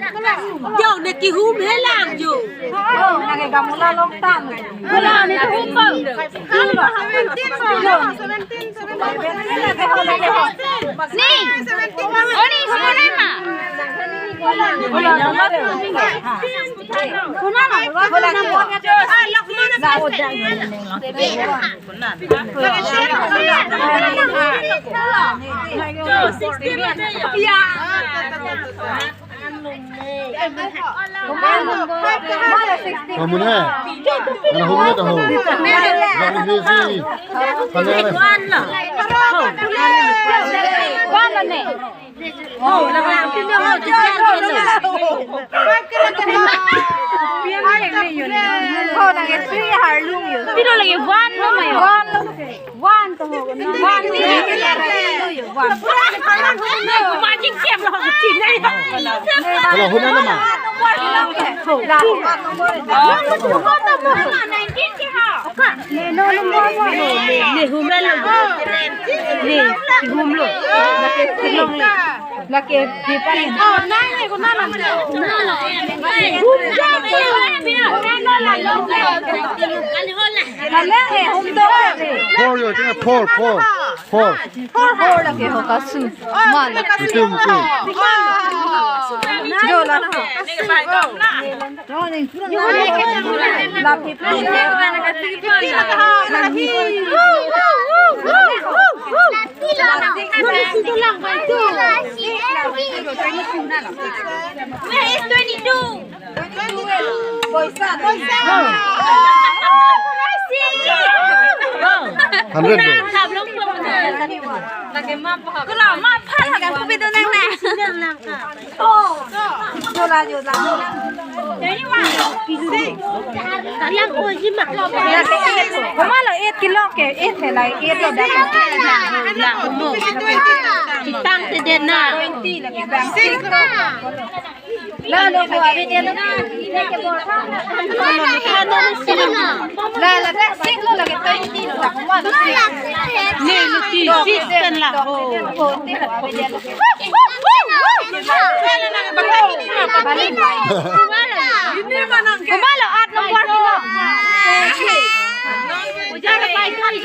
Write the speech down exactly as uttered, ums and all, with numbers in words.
Mula. Jo, ne kihum helang jo. Nang ke gamula long tang. Mula ne kihum bang. Ni. Oni, humor ma. Humor na. Ana humor na tahu. Jangan hesi. Kalian. Oh, lang lang, pino ho, jar ho. Ho, nang isi harlung yo. Pino lagi one lo mayo. One lo. One to ho. One to ho. One. Majing siap lo, kecil. Kalau huna nama? Ho, dah. Nineteen ke ha? Ne, no, no, no, no. Ne, humra lo. Ne, humlo. Lake, silong le. Lake, di pa le. Oh, nine ne, ko nine. Hum ja ke. Kale, eh, hum to. Four yo, four, four, four. Four lake ho kasu. Mal. Itu, itu. Jo la. Where is twenty-two? Hundred. Humalo eight kilo ke, eight helai, eight lo dak. Kitang te den na. Twenty lagi bang. Six. La lo ko abi dia lo. La la dak six lo lagi twenty lo dak. Ni lo ti six pen la ho. Humalo eight number kilo. Ujar pai kali.